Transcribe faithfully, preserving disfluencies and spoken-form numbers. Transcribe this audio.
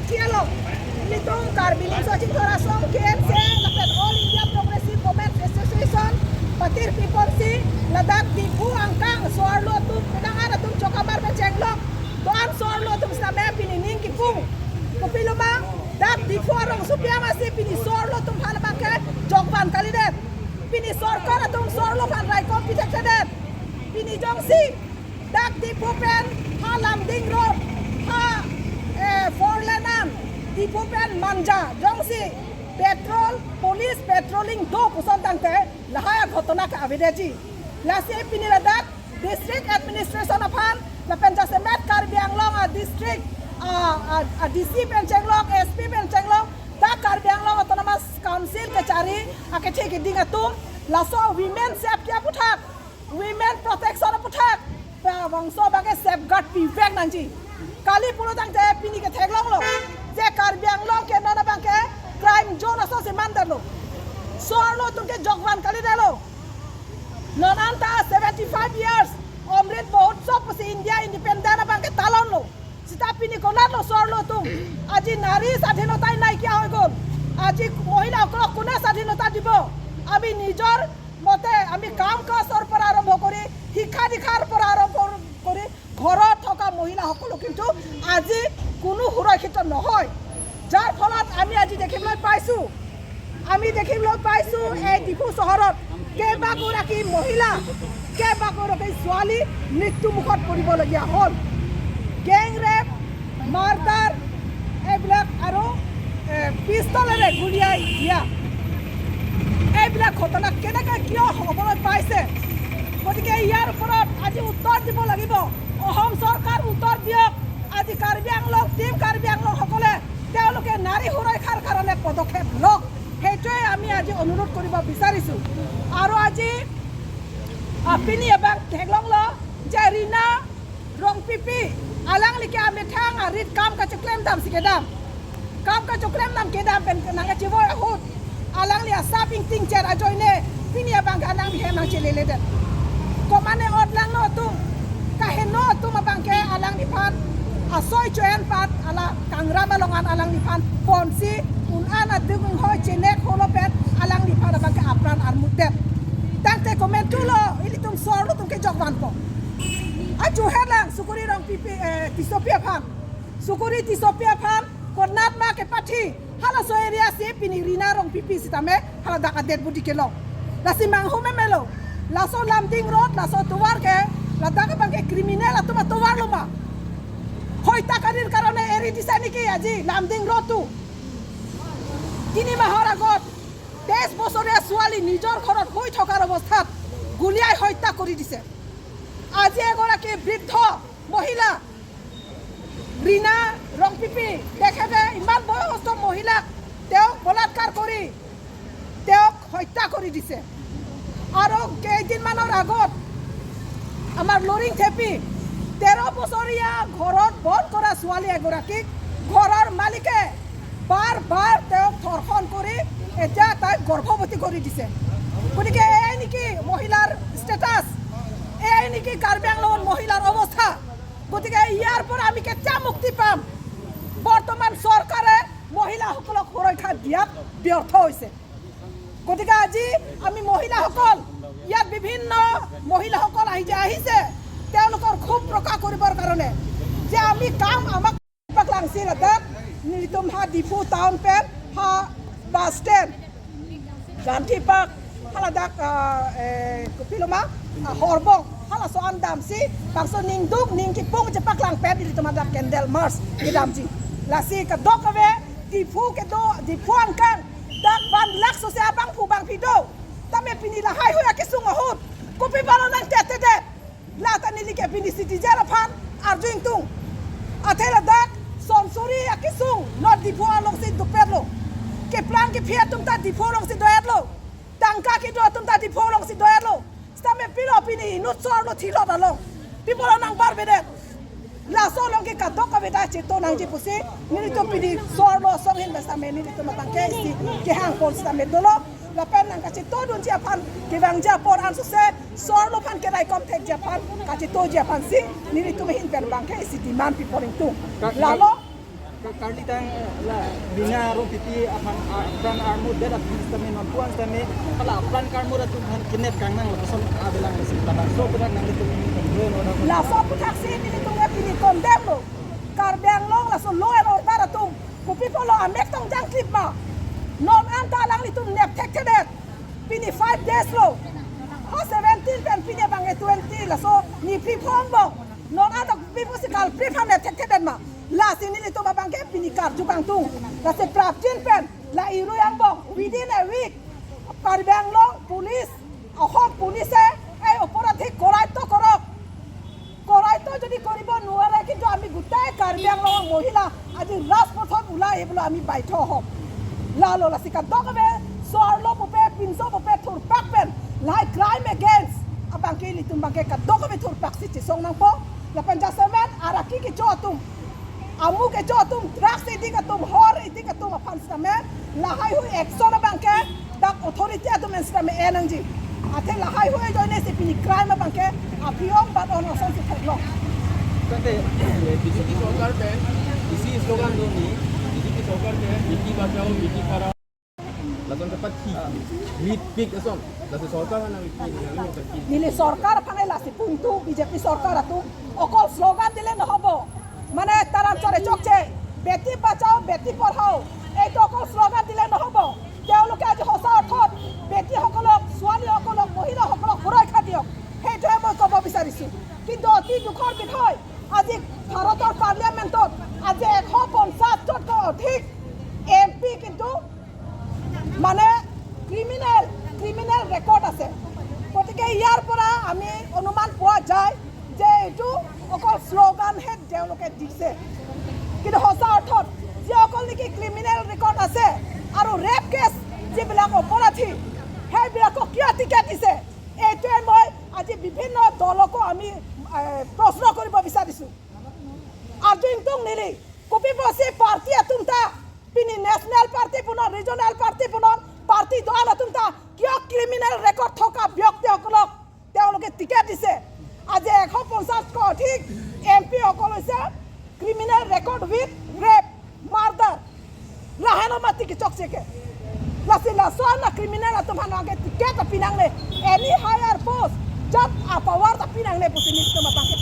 Tialo, ilitum Karbi Riso Chingthor Asong, K N C, lapen All India Progressive Women Association, Patir People si, ladak Diphu angkang so-arlo atum, penang-an atum chokabar pen chenglok, do-an so-arlo atum sitame pini ning kipung. Kopiloma, dak Diphu arongsopi amatsi pini so-arlo atum halabangke jokvan kalidet. Pini sorkar atum so-arlo aphan raikom pithekthedet. Pini jongsi dak Diphu pen ha Lumding Road, ha, eh, four lane an, Diphu pen Manja jongsi patrol, police patrolling do puson tangte lahai aghotona ke-avedetji. Lasi pini ladak district administration aphan lapen jasemet Karbi Anglong a district a, a, a D C pen chenglok, S P pen chenglok, dak Karbi Anglong Autonomous Council kechari akethe keding atum, laso women safety aputhak, women protection aputhak, bangso abangke safeguard pivek nangji. Kali pulo tangte pini ketheklonglo je Karbi Anglong ke non abangke crime zone aso si mandetlo. So-arlo atum ke jokvan kalidetlo. Non anta seventy-five years Amrit Mahotsav pusi India independent abangke talonlo. Sita pini konatlo so-arlo atum? Aji nari স্বাধীনতা নাই কিয়া হৈ গ'ল? আজি মহিলাসকলক কোনে স্বাধীনতা দিব? আমি নিজৰ মতে আমি কাম কাজৰ পৰা আৰম্ভ কৰি, শিক্ষা দীক্ষাৰ পৰা আৰম্ভ কৰি, ঘৰত থকা মহিলাসকলো কিন্তু আজি কোনো সুৰক্ষিত নহয়। যাৰ ফলত আমি আজি দেখিবলৈ পাইছো, আমি দেখিবলৈ পাইছো এই ডিফু চহৰত কেইবাগৰাকী মহিলা, কেইবাগৰাকী ছোৱালী মৃত্যুমুখত পৰিবলগীয়া হ'ল। গেং ৰেপ, মাৰ্ডাৰ, এইবিলাক আৰু, এ, পিষ্টলেৰে গুলীয়াই দিয়া, এইবিলাক ঘটনা কেনেকে কিয় হ'বলৈ পাইছে? গতিকে ইয়াৰ ওপৰত আজি উত্তৰ দিব লাগিব। অসম চৰকাৰ উত্তৰ দিয়ক। আজি কাৰ্বি আংলং, টিম কাৰ্বি আংলং সকলে তেওঁলোকে নাৰী সুৰক্ষাৰ কাৰণে পদক্ষেপ লওক, সেইটোৱে আমি আজি অনুৰোধ কৰিব বিচাৰিছো। আৰু আজি, আ, pini abang theklonglo je Rina Rongpipi, alangli ke amethang arit kam kacheklem damsi kedam. Kam kacheklem dam kedam pen nangkachevoi ahut, alangli asap ingtingchet ajoine pini abang alangli hem nangcheleledet. Komane ot langno atum, kaheno atum abangke alangliphan asoi cho-en pat hala kangram along an alangliphan ponsi un-an adung inghoi chenek holo pen alangliphan abangke apran armutdet. Tangte komantulo ilitum so-arlo atum ke jokvanpo? Achu helang Sukuri Rongpipi, eh, Tissopi aphan. Sukuri Tissopi aphan konatma kepathi halaso area si pini Rina Rongpipi sitame haladak adet budi kelong. Lasi manghu memelo. Laso Lumding Road, laso tovar ke, ladak abangke criminal atum atovarlo ma? হত্যা কাৰীৰ কাৰণে এৰি দিছে নেকি আজি লামডিং ৰোডটো? তিনি মাহৰ আগত তেইছ বছৰীয়া ছোৱালী নিজৰ ঘৰত শুই থকাৰ অৱস্থাত গুলীয়াই হত্যা কৰি দিছে। আজি এগৰাকী বৃদ্ধ মহিলা ৰীনা ৰংপিপি, তেখেতে ইমান বয়সস্থ মহিলাক তেওঁক বলাৎকাৰ কৰি তেওঁক হত্যা কৰি দিছে। আৰু কেইদিনমানৰ আগত আমাৰ লৰিং থেপি তেৰ বছৰীয়া ঘৰত বন্ধ কৰা ছোৱালী এগৰাকীক ঘৰৰ মালিকে বাৰ বাৰ তেওঁক ধৰ্ষণ কৰি এতিয়া তাইক গৰ্ভৱতী কৰি দিছে। গতিকে এয়াই নেকি মহিলাৰ ষ্টেটাছ? এয়াই নেকি কাৰ্বি আংলঙৰ মহিলাৰ অৱস্থা? গতিকে ইয়াৰ পৰা আমি কেতিয়া মুক্তি পাম? বৰ্তমান চৰকাৰে মহিলাসকলক সুৰক্ষা দিয়াত ব্যৰ্থ হৈছে। গতিকে আজি আমি মহিলাসকল, ইয়াত বিভিন্ন মহিলাসকল আহি যে আহিছে, তেওঁলোকৰ ক্ষোভ প্ৰকাশ কৰিবৰ কাৰণে যে আমি কাম আমাক paklangsi ladak nelitum ha Diphu town pen ha bus stand, Gandhi Park, haladak, ah, eh, kopiloma, ah, Horbong, halaso an damsi bangso ningduk ningkipung chepaklang pen ilitum hadak candle march kedamji. Lasi kadokave Diphu kedo, Diphu angkang dak van lakh sose abangphu bangphi do. Tame pini lahaihui akesung ahut kopi balo nangtetedet? Lata neli ke pini citizen aphan arju ingtung. Athe ladak Sonsuri akesung non Diphu alongsi dopetlo. Keplang kephi atum ta Diphu alongsi doetlo. Tangka kedo atum ta Diphu alongsi doetlo. Sitame pilo pini inut so-arlo thilot along pi pulo nangbarbedet? Laso along ke kadokave ta cheto nangji pusi nelitum pini so-arlo asong ahin pen sitame nelitum abangke isi kehang pon sitame dolo. Lapen nangkachetodunji aphan, kevangji apor ansose so-arlo aphan keraikom thekji aphan, kachetoji aphansi nelitum ahin pen abangke isi demand pi pon ingtung. Lalo Karli tang la Rina Rongpipi aphan, ah, apran armu det aphan sitame non puan sitame hala apran karmu atum aphan kidnap kangnang lapuson avelang si tabangso pura nanglitum condemn lo. Laso aputhaksi nelitum pini condemn lo. Karbi Anglong laso law and order atum kopi pulo amek tong jangklip ma. Non anta alanglitum nep thekthedet. Pini five days lo. O seventeen pen pini abang twenty laso ni phli phongo. Non anta kopi pusi kalphli aphan nep thekthedet ma. Lasi nelitum abangke pini karju kangtung. Lasi prapjin pen la irui angbong within a week Karbi Anglong police, Assam police e, ei oporadhi koraito korok. Koraito jodi koribo nuware, kintu ami gotai Karbi Anglong mehila aji rajpothot ulai ahibolo ami baidho hom. Lalo lasi kadokave sorlo pupe, pinso pupe thurpak pen lahai crime against abangke ilitum abangke kadokave thurpaksi chesong nangpo. Lapen jasemet araki kecho atum, amuk kecho atum, drugs addict atum, whore addict atum aphan sitame lahaihui action abangke dak authority atum pen sitame en nangji. Athe lahaihui ajoine si pini crime abangke aphi-ong bat-on ason si theklong. Tangte, eh, B J P sorkar pen isi slogan do ni, B J P sorkar pen beti bachao, beti padhao. Lason ke pathi, mipik ason. Lasi sorkar aphan nang mipik, nang mipik. Neli sorkar aphan lasi pungtu, B J P sorkar atum okol slogan dile nohobo. Mane taram chore chokche, beti bachao, beti padhao, এইটো okol slogan dile nohobo. তেওঁলোকে আজি সঁচা অৰ্থত বেটী সকলক, ছোৱালী সকলক, মহিলা সকলক সুৰক্ষা দিয়ক, সেইটোহে মই ক'ব বিচাৰিছো। কিন্তু অতি দুখৰ বিষয়, আজি ভাৰতৰ পাৰ্লিয়ামেণ্টত আজি এশ পঞ্চাশতকৈ অধিক এম পি কিন্তু মানে ক্ৰিমিনেল, ক্ৰিমিনেল ৰেকৰ্ড আছে। গতিকে ইয়াৰ পৰা আমি অনুমান পোৱা যায় যে এইটো অকল শ্লোগানহে তেওঁলোকে দিছে, কিন্তু সঁচা অৰ্থত যিসকল নেকি ক্ৰিমিনেল ৰেকৰ্ড আছে আৰু ৰেপ কেছ যিবিলাক অপৰাধী, সেইবিলাকক কিয় টিকেট দিছে, এইটোৱে মই আজি বিভিন্ন দলকো আমি, এ, প্ৰশ্ন কৰিব বিচাৰিছো। Arju ingtung neli, kopi pusi party atum ta, pini national party punon, regional party punon, party do-an atum ta, কিয় ক্ৰিমিনেল ৰেকৰ্ড থকা ব্যক্তিসকলক তেওঁলোকে টিকেট দিছে? আজি এশ পঞ্চাশতকৈ অধিক এম পি সকল হৈছে criminal record with rape, murder. Lahenlo mati kechokche ke. Lasi laso-an a-criminal atum aphan abangke ticket ta pinangne. Any higher post, jat a-power ta pinangne pusi nelitum abangke